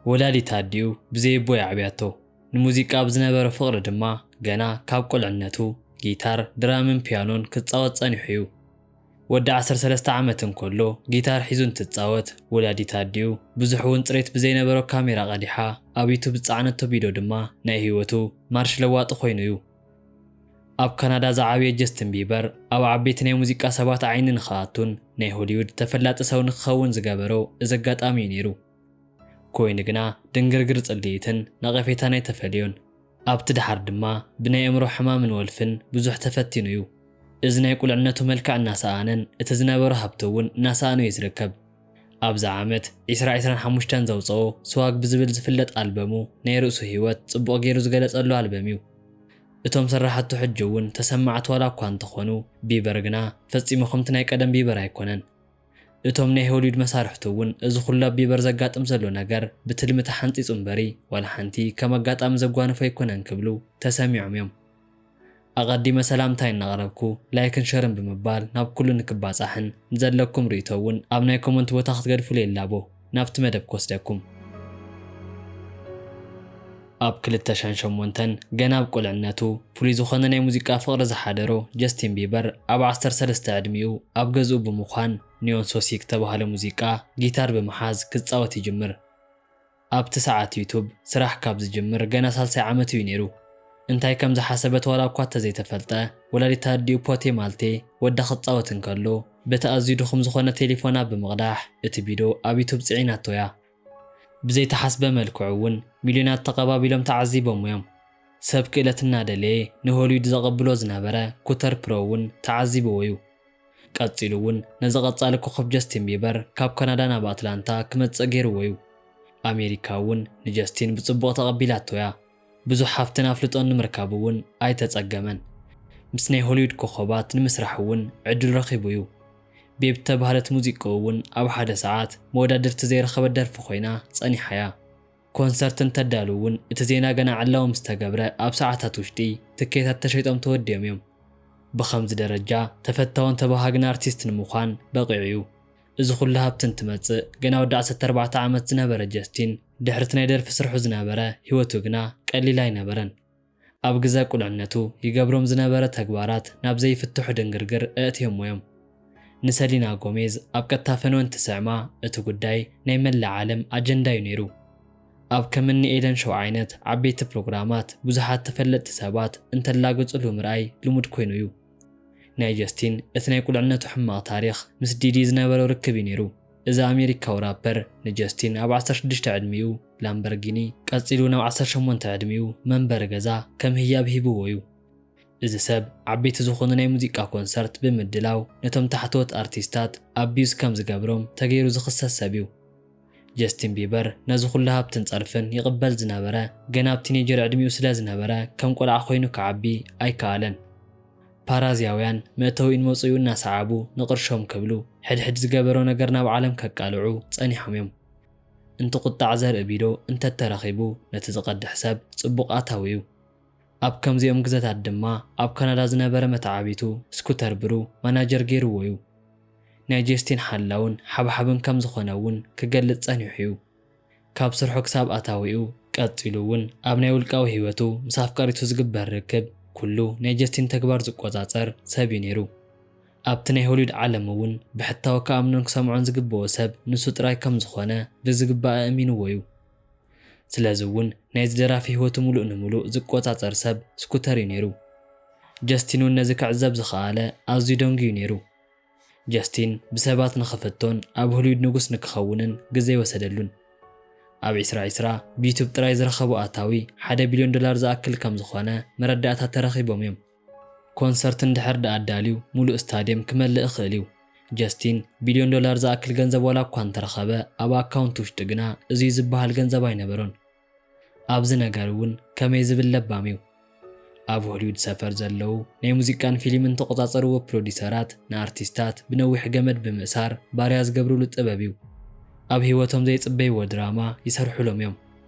ወላዲት ኣዲኡ ብዘይ ኣቦ እያ ኣዕብያቶ። ንሙዚቃ ብዝነበሮ ፍቕሪ ድማ ገና ካብ ቁልዕነቱ ጊታር፣ ድራምን ፒያኖን ክጻወት ጸኒሑ እዩ። ወዲ ዓሰርተ ሰለስተ ዓመት እንከሎ ጊታር ሒዙ እንትጻወት፣ ወላዲት ኣዲኡ ብዙሕ እውን ጽሬት ብዘይነበሮ ካሜራ ቀዲሓ ኣብ ዩቱብ ዝጸዓነቶ ቪድዮ ድማ ናይ ህይወቱ ማርሽ ለዋጢ ኮይኑ እዩ። ኣብ ካናዳ ዝዓበየ ጀስትን ቢበር ኣብ ዓበይቲ ናይ ሙዚቃ ሰባት ዓይኒ ንኽኣቱን ናይ ሆሊውድ ተፈላጢ ሰው ንክኸውን ዝገበሮ እዚ ኣጋጣሚ እዩ ነይሩ። ኮይኑ ግና ድንግርግር ጽልኢትን ነቐፌታን ኣይተፈልዮን። ኣብቲ ደሓር ድማ ብናይ ኣእምሮ ሕማምን ወልፍን ብዙሕ ተፈቲኑ እዩ። እዚ ናይ ቁልዕነቱ መልክዕ እናሰኣነን እቲ ዝነበሮ ሃብቲ እውን እናሰኣኖ እዩ ዝርከብ። ኣብዚ ዓመት ዕስራ ዕስራን ሓሙሽተን ዘውፅኦ ስዋግ ብዝብል ዝፍለጥ ኣልበሙ ናይ ርእሱ ህይወት ጽቡቕ ገይሩ ዝገለጸሉ ኣልበም እዩ። እቶም ስራሕቱ ሕጂ እውን ተሰማዕቲ ዋላ እኳ እንተኾኑ፣ ቢበር ግና ፈጺሙ ከምቲ ናይ ቀደም ቢበር ኣይኮነን። እቶም ናይ ሆሊውድ መሳርሕቱ እውን እዚ ኩሉ ኣብ ቢበር ዘጋጥም ዘሎ ነገር ብትልሚ ተሓንጺጹ እምበሪ ዋላ ሓንቲ ከም ኣጋጣሚ ዘጓነፎ ኣይኮነን ክብሉ ተሰሚዖም እዮም። ኣቐዲመ ሰላምታይ እናቕረብኩ ላይክን ሸርን ብምባል ናብ ኩሉ ንክባጻሕን ንዘለኩም ርእይቶ እውን ኣብ ናይ ኮመንት ቦታ ክትገድፉሉ የላቦ። ናብቲ መደብ ክወስደኩም። ኣብ ክልተ ሽሕን ሸሞንተን ገና ኣብ ቁልዕነቱ ፍሉይ ዝኾነ ናይ ሙዚቃ ፍቕሪ ዝሓደሮ ጀስቲን ቢበር ኣብ ዓሰርተ ሰለስተ ዕድሚኡ ኣብ ገዝኡ ብምዃን ኒዮን ሶሲክ ተባህለ ሙዚቃ ጊታር ብምሓዝ ክጻወት ይጅምር። ኣብቲ ሰዓት ዩቱብ ስራሕ ካብ ዝጅምር ገና ሳልሳይ ዓመቱ እዩ ነይሩ። እንታይ ከም ዝሓሰበት ዋላ እኳ እንተዘይተፈልጠ፣ ወላዲት ኣዲኡ ፖቴ ማልቴ ወዳ ክጻወት እንከሎ በቲ ኣዝዩ ድኹም ዝኾነ ቴሌፎና ብምቕዳሕ እቲ ቪድዮ ኣብ ዩቱብ ጽዒናቶ እያ። ብዘይተሓስበ መልክዑ እውን ሚልዮናት ተቐባቢሎም ተዓዚቦም እዮም። ሰብ ክእለት እናደለየ ንሆሊውድ ዘቐብሎ ዝነበረ ኩተር ፕሮ እውን ተዓዚብዎ እዩ። ቀጺሉ እውን ነዚ ቀጻሊ ኮኸብ ጀስቲን ቢበር ካብ ካናዳ ናብ ኣትላንታ ክመጽእ ገይርዎ እዩ። ኣሜሪካ እውን ንጀስቲን ብጽቡቕ ተቐቢላቶ እያ። ብዙሕ ሃፍትን ኣፍልጦን ንምርካብ እውን ኣይተጸገመን። ምስ ናይ ሆሊውድ ኮኸባት ንምስራሕ እውን ዕድል ረኺቡ እዩ። ቤብ እተባህለት ሙዚቃኡ እውን ኣብ ሓደ ሰዓት መወዳድርቲ ዘይረኸበት ደርፊ ኮይና ጸኒሓ እያ። ኮንሰርት እንተዳሉ እውን እቲ ዜና ገና ዕላዊ ምስ ተገብረ ኣብ ሰዓታት ውሽጢ ትኬታት ተሸይጦም ተወዲኦም እዮም። ብኸምዚ ደረጃ ተፈታውን ተባሃግን ኣርቲስት ንምዃን በቒዑ እዩ። እዚ ኩሉ ሃብቲ እንትመጽእ ገና ወዲ ዓሰርተ ኣርባዕተ ዓመት ዝነበረ ጀስቲን ድሕርቲ ናይ ደርፊ ስርሑ ዝነበረ ህይወቱ ግና ቀሊል ኣይነበረን። ኣብ ግዘ ቁልዕነቱ ይገብሮም ዝነበረ ተግባራት ናብ ዘይፍትሑ ድንግርግር ኣእትዮሞ እዮም። ንሰሊና ጎሜዝ ኣብ ቀጥታ ፈነወ እንትስዕማ እቲ ጉዳይ ናይ መላእ ዓለም ኣጀንዳ እዩ ነይሩ። ኣብ ከምኒ ኤለን ሾው ዓይነት ዓበይቲ ፕሮግራማት ብዙሓት ተፈለጥቲ ሰባት እንተላግጽሉ ምርኣይ ልሙድ ኮይኑ እዩ። ናይ ጀስቲን እቲ ናይ ቁልዕነቱ ሕማቕ ታሪኽ ምስ ዲዲ ዝነበሮ ርክብ እዩ ነይሩ። እዚ ኣሜሪካዊ ራፐር ንጀስቲን ኣብ ዓሰርተ ሽዱሽተ ዕድሚኡ ላምበርጊኒ፣ ቀጺሉ ናብ ዓሰርተ ሸሞንተ ዕድሚኡ መንበሪ ገዛ ከም ህያብ ሂብዎ እዩ። እዚ ሰብ ዓበይቲ ዝኾኑ ናይ ሙዚቃ ኮንሰርት ብምድላው ነቶም ታሕተዎት ኣርቲስታት ኣቢዩዝ ከም ዝገብሮም ተገይሩ ዝኽሰስ ሰብ እዩ። ጀስቲን ቢበር ነዚ ኩሉ ሃብትን ጸርፍን ይቕበል ዝነበረ ገና ኣብ ቲኔጀር ዕድሚኡ ስለ ዝነበረ ከም ቆልዓ ኮይኑ ክዓቢ ኣይከኣለን። ፓራዝያውያን መእተዊኡን መውጽኢኡ እናሰዓቡ ንቕርሾም ክብሉ ሕድሕድ ዝገበሮ ነገር ናብ ዓለም ከቃልዑ ጸኒሖም እዮም። እንትቁጣዕ ዘርኢ ቪድዮ እንተተረኺቡ ነቲ ዝቐድሕ ሰብ ጽቡቕ ኣታዊ እዩ። ኣብ ከምዚኦም ግዘታት ድማ ኣብ ካናዳ ዝነበረ መተዓቢቱ ስኩተር ብሩ ማናጀር ገይርዎ እዩ። ናይ ጀስቲን ሓላውን ሓብሓብን ከም ዝኾነ እውን ክገልጽ ጸኒሑ እዩ። ካብ ስርሑ ክሳብ ኣታዊኡ ቀጺሉ እውን ኣብ ናይ ውልቃዊ ህይወቱ ምስ ኣፍቃሪቱ ዝግበር ርክብ ኩሉ ናይ ጀስቲን ተግባር ዝቆጻጸር ሰብ እዩ ነይሩ። ኣብቲ ናይ ሆሊውድ ዓለም እውን ብሕታዊ ክኣምኖን ክሰምዖን ዝግብኦ ሰብ ንሱ ጥራይ ከም ዝኾነ ብዝግባእ ኣእሚንዎ እዩ። ስለዚ እውን ናይዚ ደራፊ ህይወቱ ምሉእ ንምሉእ ዝቆጻጸር ሰብ ስኩተር እዩ ነይሩ። ጀስቲን እውን ነዚ ክዕዘብ ዝኸኣለ ኣዝዩ ደንጉዩ ነይሩ። ጀስቲን ብሰባት ንኽፍቶን ኣብ ሆሊውድ ንጉስ ንክኸውንን ግዜ ኣይወሰደሉን። ኣብ ዕስራ ዕስራ ብዩቱብ ጥራይ ዝረኸቦ ኣታዊ ሓደ ቢልዮን ዶላር ዝኣክል ከም ዝኾነ መረዳእታ ተረኺቦም እዮም። ኮንሰርት እንድሕር ደኣ ኣዳልዩ ሙሉእ ስታድየም ክመልእ ይኽእል እዩ። ጀስቲን ቢልዮን ዶላር ዝኣክል ገንዘብ ዋላ እኳ እንተረኸበ ኣብ ኣካውንት ውሽጢ ግና እዙይ ዝበሃል ገንዘብ ኣይነበሮን። ኣብዚ ነገር እውን ከመይ ዝብል ለባም እዩ። ኣብ ሆሊውድ ሰፈር ዘለዉ ናይ ሙዚቃን ፊልምን ተቆጻጸርዎ ፕሮዲሰራት ንኣርቲስታት ብነዊሕ ገመድ ብምእሳር ባርያ ዝገብርሉ ጥበብ እዩ። ኣብ ህይወቶም ዘይጽበይዎ ድራማ ይሰርሑሎም እዮም።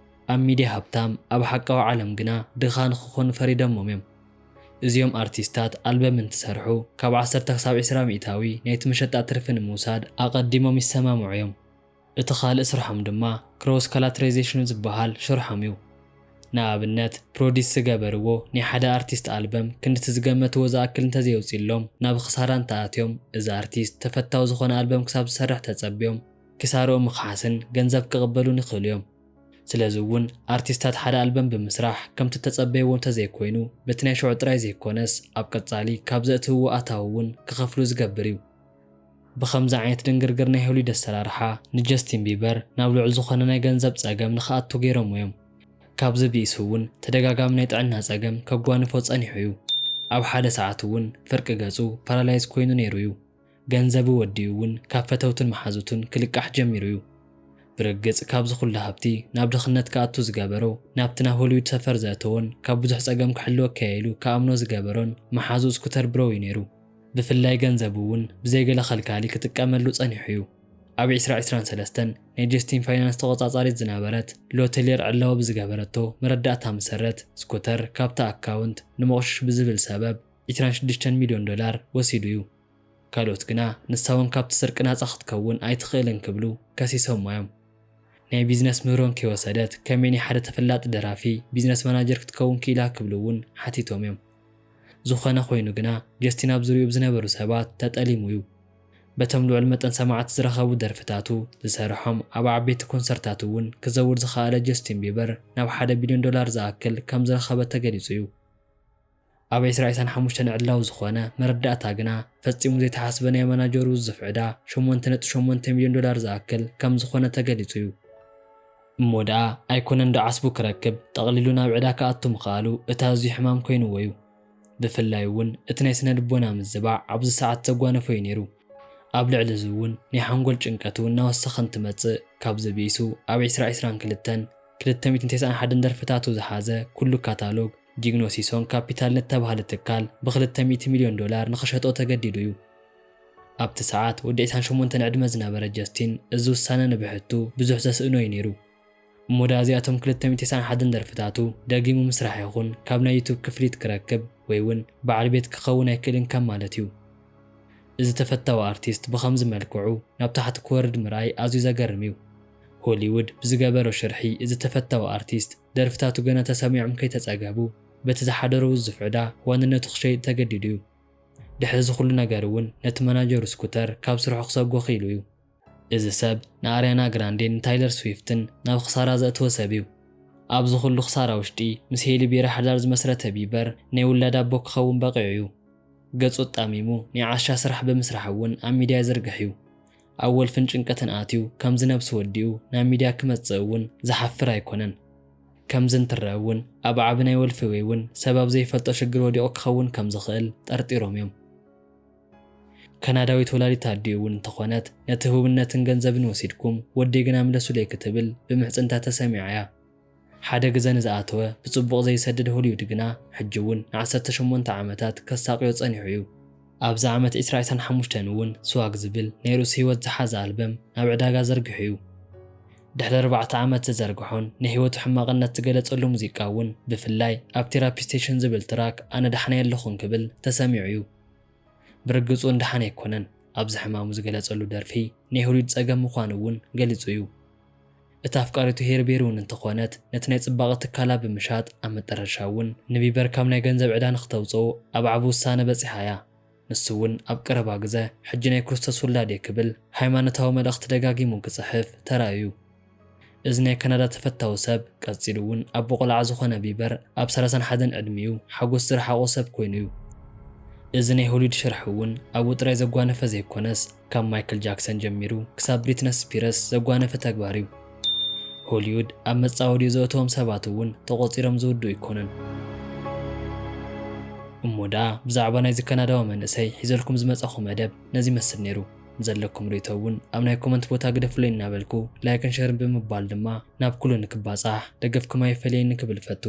ኣብ ሚድያ ሃብታም፣ ኣብ ሓቃዊ ዓለም ግና ድኻ ንኽኾኑ ፈሪዶሞም እዮም። እዚኦም ኣርቲስታት ኣልበም እንትሰርሑ ካብ ዓሰርተ ክሳብ ዕስራ ሚእታዊ ናይቲ መሸጣ ትርፊ ንምውሳድ ኣቐዲሞም ይሰማምዑ እዮም። እቲ ካልእ ስርሖም ድማ ክሮስ ካላትራይዜሽን ዝበሃል ስርሖም እዩ። ንኣብነት ፕሮዲስ ዝገበርዎ ናይ ሓደ ኣርቲስት ኣልበም ክንድቲ ዝገመትዎ ዝኣክል እንተዘየውፅሎም ናብ ክሳራ እንተኣትዮም፣ እዚ ኣርቲስት ተፈታዊ ዝኾነ ኣልበም ክሳብ ዝሰርሕ ተፀብዮም ኪሳርኦም ምኽሓስን ገንዘብ ክቕበሉን ይኽእሉ እዮም። ስለዚ እውን ኣርቲስታት ሓደ ኣልበም ብምስራሕ ከምቲ ተጸበይዎ እንተዘይኮይኑ በቲ ናይ ሽዑ ጥራይ ዘይኮነስ ኣብ ቀጻሊ ካብ ዘእትውዎ ኣታዊ እውን ክኸፍሉ ዝገብር እዩ። ብኸምዚ ዓይነት ድንግርግር ናይ ሆሊውድ ኣሰራርሓ ንጀስቲን ቢበር ናብ ልዑል ዝኾነ ናይ ገንዘብ ጸገም ንኽኣቱ ገይሮምዎ እዮም። ካብዚ ብኢሱ እውን ተደጋጋሚ ናይ ጥዕና ጸገም ከጓንፎ ጸኒሑ እዩ። ኣብ ሓደ ሰዓት እውን ፍርቂ ገጹ ፓራላይዝ ኮይኑ ነይሩ እዩ። ገንዘቡ ወዲኡ እውን ካብ ፈተውትን መሓዙትን ክልቃሕ ጀሚሩ እዩ። ብርግጽ ካብዚ ኩሉ ሃብቲ ናብ ድኽነት ክኣቱ ዝገበሮ ናብቲ ናብ ሆሊውድ ሰፈር ዘእተዎን ካብ ብዙሕ ጸገም ክሕልወካ ኢሉ ክኣምኖ ዝገበሮን መሓዙ ስኩተር ብሮ እዩ ነይሩ። ብፍላይ ገንዘቡ እውን ብዘይገለ ከልካሊ ክጥቀመሉ ጸኒሑ እዩ። ኣብ ዕስራ ዕስራን ሰለስተን ናይ ጀስቲን ፋይናንስ ተቖጻጻሪት ዝነበረት ሎቴሌር ዕላዊ ብዝገበረቶ መረዳእታ መሰረት ስኩተር ካብቲ ኣካውንት ንመቑሽሽ ብዝብል ሰበብ ዕስራን ሽዱሽተን ሚልዮን ዶላር ወሲዱ እዩ። ካልኦት ግና ንሳ እውን ካብቲ ስርቂ ናጻ ክትከውን ኣይትኽእልን ክብሉ ከሲሶማ እዮም። ናይ ቢዝነስ ምህሮን ከይወሰደት ከመይ ናይ ሓደ ተፈላጢ ደራፊ ቢዝነስ ማናጀር ክትከውን ክኢላ ክብሉ እውን ሓቲቶም እዮም። ዝኾነ ኮይኑ ግና ጀስቲን ኣብ ዙርይኡ ብዝነበሩ ሰባት ተጠሊሙ እዩ። በቶም ልዑል መጠን ሰማዕቲ ዝረኸቡ ደርፍታቱ ዝሰርሖም ኣብ ዓበይቲ ኮንሰርታት እውን ክዘውር ዝኸኣለ ጀስቲን ቢበር ናብ ሓደ ቢልዮን ዶላር ዝኣክል ከም ዝረኸበ ተገሊጹ እዩ። ኣብ ዕስራ ዕስራን ሓሙሽተን ዕላዊ ዝኾነ መረዳእታ ግና ፈጺሙ ዘይተሓስበ ናይ ማናጀሩ ውዙፍ ዕዳ ሸሞንተ ነጥቢ ሸሞንተ ሚልዮን ዶላር ዝኣክል ከም ዝኾነ ተገሊጹ እዩ። እሞ ደኣ ኣይኮነን ዶ ዓስቡ ክረክብ ጠቕሊሉ ናብ ዕዳ ክኣቱ ምኽኣሉ እቲ ኣዝዩ ሕማም ኮይንዎ እዩ። ብፍላይ እውን እቲ ናይ ስነ ልቦና ምዝባዕ ኣብዚ ሰዓት ዘጓነፎ እዩ ነይሩ። ኣብ ልዕሊ እዚ እውን ናይ ሓንጎል ጭንቀት እውን እናወሰኸ እንትመጽእ ካብዚ ብኢሱ ኣብ ዕስራ ዕስራን ክልተን ክልተ ሚእትን ተስዓን ሓደን ደርፍታቱ ዝሓዘ ኩሉ ካታሎግ ዲግኖሲሶን ካፒታል ንተባህለ ትካል ብክልተ ሚእቲ ሚልዮን ዶላር ንኽሸጦ ተገዲዱ እዩ። ኣብቲ ሰዓት ወዲ ዕስራን ሸሞንተን ዕድመ ዝነበረ ጀስቲን እዚ ውሳነ ንብሕቱ ብዙሕ ዘስእኖ እዩ ነይሩ። እሞ ደኣ እዚኣቶም ክልተ ሚእቲ ተስዓን ሓደን ደርፍታቱ ደጊሙ ምስራሕ ይኹን ካብ ናይ ዩቱብ ክፍሊት ክረክብ ወይ እውን በዓል ቤት ክኸውን ኣይክእልን ከም ማለት እዩ። እዚ ተፈታዊ ኣርቲስት ብኸምዚ መልክዑ ናብ ታሕቲ ክወርድ ምርኣይ ኣዝዩ ዘገርም እዩ። ሆሊውድ ብዝገበሮ ሽርሒ እዚ ተፈታዊ ኣርቲስት ደርፍታቱ ገና ተሰሚዖም ከይተጸገቡ በቲ ዝሓደሮ ውዙፍ ዕዳ ዋንነቱ ክሸይጥ ተገዲዱ እዩ። ድሕሪ እዚ ኩሉ ነገር እውን ነቲ መናጀሩ ስኩተር ካብ ስርሑ ክሰጎ ክኢሉ እዩ። እዚ ሰብ ንኣርያና ግራንዴን ንታይለር ስዊፍትን ናብ ክሳራ ዘእተወ ሰብ እዩ። ኣብዚ ኩሉ ክሳራ ውሽጢ ምስ ሄሊ ቤሪ ሓዳር ዝመስረተ ቢበር ናይ ውላድ ኣቦ ክኸውን በቒዑ እዩ። ገጹ ኣጣሚሙ ናይ ዓሻ ስራሕ ብምስራሕ እውን ኣብ ሚድያ ይዝርግሕ እዩ። ኣብ ወልፍን ጭንቀትን ኣትዩ ከምዚ ነብሱ ወዲኡ ናብ ሚድያ ክመጽእ እውን ዝሓፍር ኣይኮነን። ከምዚ እንትረአ እውን ኣብ ዓቢ ናይ ወልፊ ወይ እውን ሰብ ኣብ ዘይፈልጦ ሽግር ወዲቑ ክኸውን ከም ዝኽእል ጠርጢሮም እዮም። ካናዳዊት ወላዲት ኣዲኡ እውን እንተኾነት ነቲ ህቡብነትን ገንዘብን ወሲድኩም ወደይ ግና ምለሱለይ ክትብል ብምሕጽንታ ተሰሚዓ እያ። ሓደ ግዘ ንዝኣተወ ብጽቡቕ ዘይሰድድ ሆሊውድ ግና ሕጂ እውን ንዓሰርተ ሸሞንተ ዓመታት ከሳቕዮ ጸኒሑ እዩ። ኣብዚ ዓመት ዕስራ ዕስራን ሓሙሽተን እውን ስዋግ ዝብል ናይ ርእሱ ህይወት ዝሓዘ ኣልበም ናብ ዕዳጋ ዘርጊሑ እዩ። ድሕሪ ኣርባዕተ ዓመት ዝዘርግሖን ንህይወቱ ሕማቕነት ዝገለጸሉ ሙዚቃ እውን ብፍላይ ኣብ ቴራፒ ስቴሽን ዝብል ትራክ ኣነ ዳሕናይ ኣለኹን ክብል ተሰሚዑ እዩ። ብርግጹ እንደሓን ኣይኮነን ኣብዚ ሕማሙ ዝገለጸሉ ደርፊ ናይ ሆሊውድ ጸገም ምዃኑ እውን ገሊጹ እዩ። እታ ኣፍቃሪቱ ሄሪ ቤሪ እውን እንተኾነት ነቲ ናይ ጽባቐ ትካላ ብምሻጥ ኣብ መጠረሻ እውን ንቢበር ካብ ናይ ገንዘብ ዕዳ ንክተውጽኦ ኣብ ዓቢ ውሳነ በጺሓ እያ። ንሱ እውን ኣብ ቀረባ ግዘ ሕጂ ናይ ክርስቶስ ውላድ እየ ክብል ሃይማኖታዊ መልእኽቲ ደጋጊሙ ክጽሕፍ ተራእዩ እዩ። እዚ ናይ ካናዳ ተፈታዊ ሰብ ቀጺሉ እውን ኣቦ ቆልዓ ዝኾነ ቢበር ኣብ ሰላሳን ሓደን ዕድሚኡ ሓጎስ ዝረሓቖ ሰብ ኮይኑ እዩ። እዚ ናይ ሆሊውድ ሽርሒ እውን ኣብኡ ጥራይ ዘጓነፈ ዘይኮነስ ካብ ማይክል ጃክሰን ጀሚሩ ክሳብ ብሪትነ ስፒረስ ዘጓነፈ ተግባር እዩ። ሆሊውድ ኣብ መጻወዲኡ ዘእተዎም ሰባት እውን ተቖጺሮም ዝውድኡ ኣይኮኑን። እሞ ደኣ ብዛዕባ ናይዚ ካናዳዊ መንእሰይ ሒዘልኩም ዝመጻኹ መደብ ነዚ ይመስል ነይሩ። ዘለኩም ርእይቶ እውን ኣብ ናይ ኮመንት ቦታ ግደፉለይ እናበልኩ ላይክን ሸርን ብምባል ድማ ናብ ኩሉ ንክባጻሕ ደገፍኩም ኣይፈለየኒ ክብል እፈቱ።